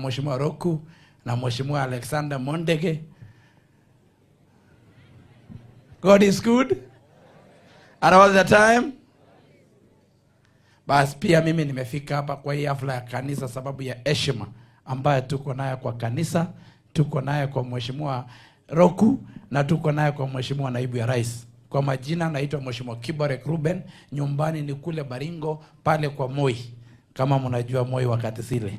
Mheshimiwa Roku na Mheshimiwa Alexander Mondege. God is good and all the time. Basi pia mimi nimefika hapa kwa hii hafla ya kanisa sababu ya heshima ambayo tuko nayo kwa kanisa, tuko nayo kwa Mheshimiwa Roku na tuko nayo kwa Mheshimiwa Naibu ya Rais. Kwa majina naitwa Mheshimiwa Kiborek Ruben, nyumbani ni kule Baringo pale kwa Moi, kama mnajua Moi wakati zile.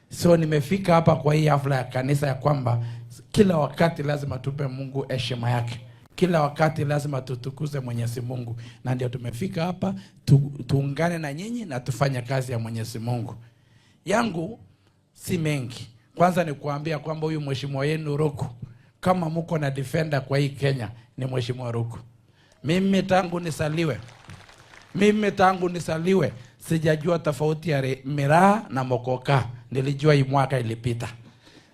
So nimefika hapa kwa hii hafla ya kanisa ya kwamba kila wakati lazima tupe Mungu heshima yake. Kila wakati lazima tutukuze Mwenyezi Mungu, na ndio tumefika hapa tuungane na nyinyi na tufanye kazi ya Mwenyezi Mungu. Yangu si mengi. Kwanza ni kuambia kwamba huyu mheshimiwa yenu Roku, kama mko na defender kwa hii Kenya ni Mheshimiwa Roku. Mimi tangu nisaliwe sijajua tofauti ya miraa na mokoka. Nilijua hii mwaka ilipita.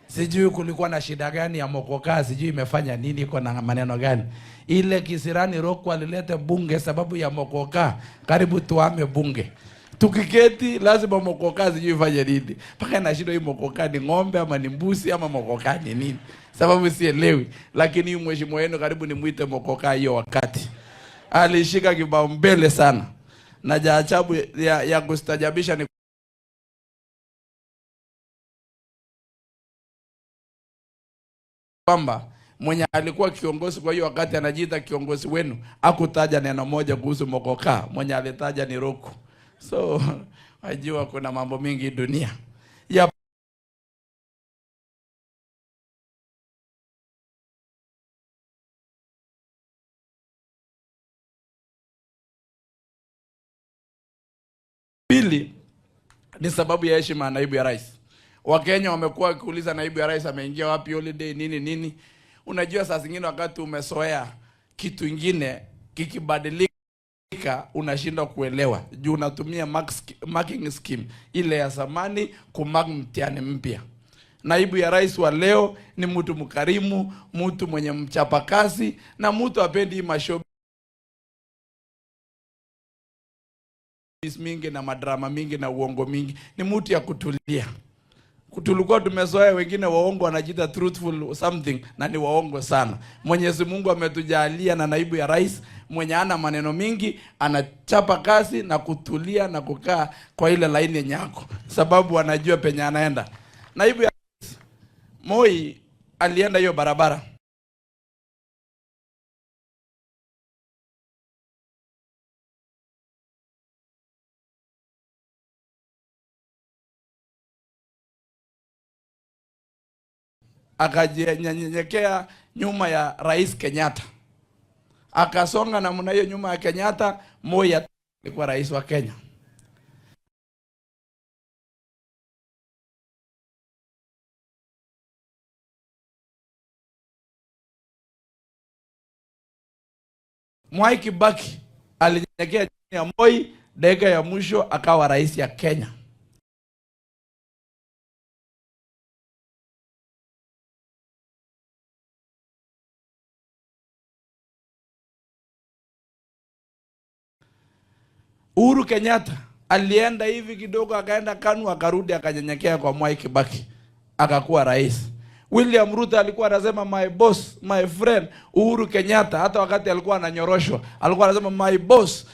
Sijui kulikuwa na shida gani ya mokoka, sijui imefanya nini, iko na maneno gani. Ile kisirani Roku alilete bunge sababu ya mokoka, karibu tuame bunge. Tukiketi lazima mokoka sijui ifanye nini. Paka nashindwa hii mokoka ni ng'ombe ama ni mbuzi ama mokoka ni nini. Sababu sielewi, lakini huyu mheshimiwa wenu karibu nimuite mokoka hiyo wakati. Alishika kipaumbele sana. Na ajabu ya kustajabisha ni kwamba mwenye alikuwa kiongozi kwa hiyo wakati anajiita kiongozi wenu hakutaja neno moja kuhusu mokoka, mwenye alitaja ni Roku. So wajua kuna mambo mingi dunia. Ya pili ni sababu ya heshima ya naibu ya rais. Wakenya wamekuwa wakiuliza naibu ya rais ameingia wapi holiday nini nini. Unajua saa zingine wakati umesoea kitu ingine kikibadilika unashindwa kuelewa juu unatumia marking scheme ile ya zamani kumark mtihani mpya. Naibu ya rais wa leo ni mtu mkarimu, mtu mwenye mchapakazi na mtu apendi mashow mingi na madrama mingi na uongo mingi. Ni mtu ya kutulia. Tulikuwa tumezoea wengine waongo wanajiita truthful something na ni waongo sana. Mwenyezi Mungu ametujalia na naibu ya rais mwenye ana maneno mingi, anachapa kazi na kutulia na kukaa kwa ile laini yenye yako, sababu anajua penye anaenda. Naibu ya rais Moi alienda hiyo barabara. Akajinyenyekea nyuma ya Rais Kenyatta. Akasonga namna hiyo nyuma ya Kenyatta. Moi alikuwa rais wa Kenya. Mwai Kibaki alinyenyekea chini ya Moi, dakika ya mwisho akawa rais ya Kenya. Uhuru Kenyatta alienda hivi kidogo, akaenda KANU, akarudi akanyenyekea kwa Mwai Kibaki, akakuwa rais. William Ruto alikuwa anasema my boss, my friend Uhuru Kenyatta. Hata wakati alikuwa ananyoroshwa alikuwa anasema my boss.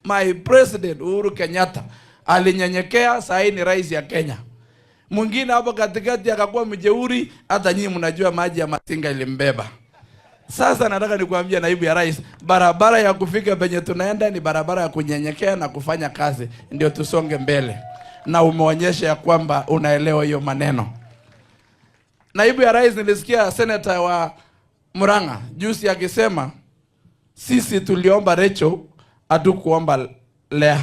My president Uhuru Kenyatta alinyenyekea, sasa ni rais ya Kenya. Mwingine hapo katikati akakuwa mjeuri, hata nyinyi mnajua maji ya Masinga ilimbeba. Sasa nataka nikuambia naibu ya rais, barabara ya kufika penye tunaenda ni barabara ya kunyenyekea na kufanya kazi, ndio tusonge mbele. Na umeonyesha ya kwamba unaelewa hiyo maneno. Naibu ya rais, nilisikia senator wa Murang'a juzi akisema sisi tuliomba Rachel, hatukuomba Lea.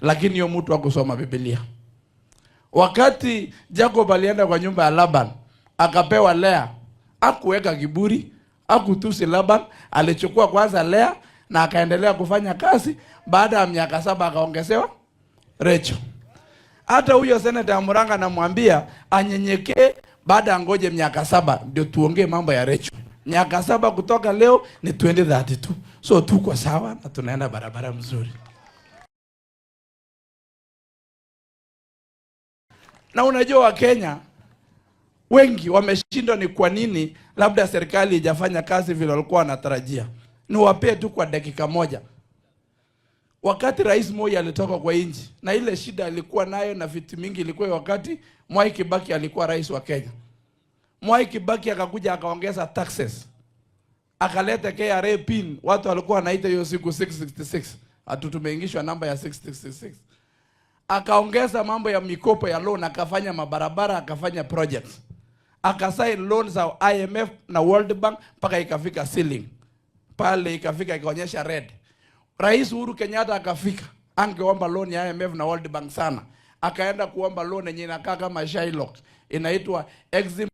Lakini hiyo mtu hakusoma Biblia. Wakati Jacob alienda kwa nyumba ya Laban, akapewa Lea, hakuweka kiburi, hakutusi Laban, alichukua kwanza Lea na akaendelea kufanya kazi. Baada ya miaka 7 akaongezewa Rachel. Hata huyo senator Murang'a namwambia anyenyekee, baada angoje miaka 7 ndio tuongee mambo ya Rachel. Miaka 7 kutoka leo ni 2032. So tuko sawa na tunaenda barabara mzuri. Na unajua Wakenya wengi wameshindwa ni kwa nini labda serikali haijafanya kazi vile walikuwa wanatarajia. Niwapee tu kwa dakika moja. Wakati Rais Moi alitoka kwa nchi, na ile shida alikuwa nayo na vitu mingi ilikuwa wakati Mwai Kibaki alikuwa rais wa Kenya. Mwai Kibaki akakuja akaongeza taxes. Akaleta KRA pin, watu walikuwa wanaita hiyo siku 666. Hatu tumeingishwa namba ya 666. Akaongeza mambo ya mikopo ya loan, akafanya mabarabara, akafanya projects. Akasign loans za IMF na World Bank mpaka ikafika ceiling. Pale ikafika ikaonyesha red. Rais Uhuru Kenyatta akafika, angeomba loan ya IMF na World Bank sana. Akaenda kuomba loan yenye inakaa kama Shylock, inaitwa Exim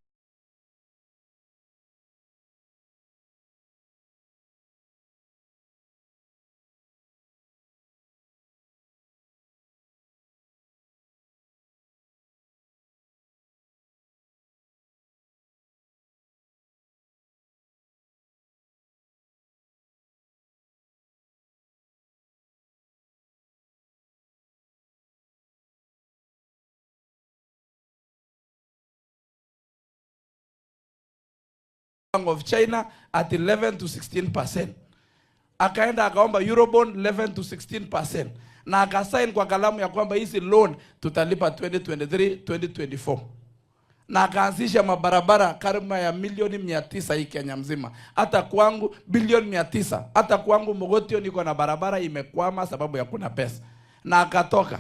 Bank of China at 11 to 16%. Akaenda akaomba Eurobond 11 to 16%. Na akasign kwa kalamu ya kwamba hizi loan tutalipa 2023, 2024. Na akaanzisha mabarabara karibu ya milioni 900 hii Kenya mzima. Hata kwangu bilioni 900. Hata kwangu Mogotio niko na barabara imekwama sababu ya kuna pesa. Na akatoka.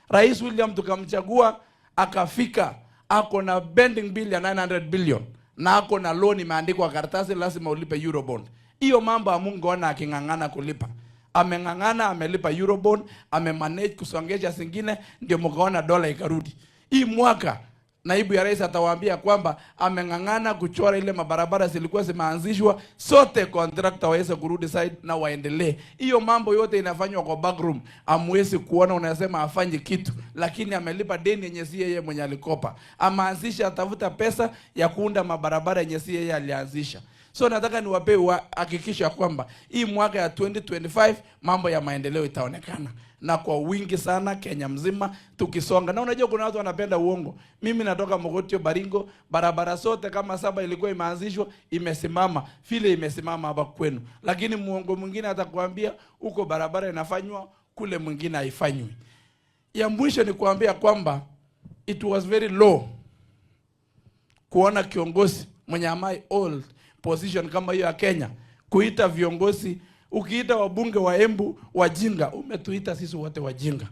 Rais William tukamchagua, akafika ako na pending bill ya 900 billion. Na ako na loan imeandikwa karatasi lazima ulipe Eurobond. Hiyo mambo hamungeona aking'ang'ana kulipa. Ameng'ang'ana, amelipa Eurobond, amemanage kusongesha zingine, ndio mkaona dola ikarudi. Hii mwaka naibu ya rais atawaambia kwamba ameng'ang'ana kuchora ile mabarabara zilikuwa zimeanzishwa, sote contractor waweze kurudi side na waendelee. Hiyo mambo yote inafanywa kwa backroom, hamwezi kuona, unasema afanye kitu, lakini amelipa deni yenye si yeye mwenye alikopa. Ameanzisha, atafuta pesa ya kuunda mabarabara yenye si yeye alianzisha. So nataka niwape hakikisho kwamba hii mwaka ya 2025 mambo ya maendeleo itaonekana na kwa wingi sana Kenya mzima tukisonga. Na unajua kuna watu wanapenda uongo. Mimi natoka Mogotio Baringo, barabara zote kama 7 ilikuwa imeanzishwa imesimama, vile imesimama hapa kwenu. Lakini muongo mwingine atakwambia huko barabara inafanywa, kule mwingine haifanywi. Ya mwisho ni kuambia kwamba it was very low kuona kiongozi mwenye amai old position kama hiyo ya Kenya kuita viongozi, ukiita wabunge wa Embu wajinga, umetuita sisi wote wajinga.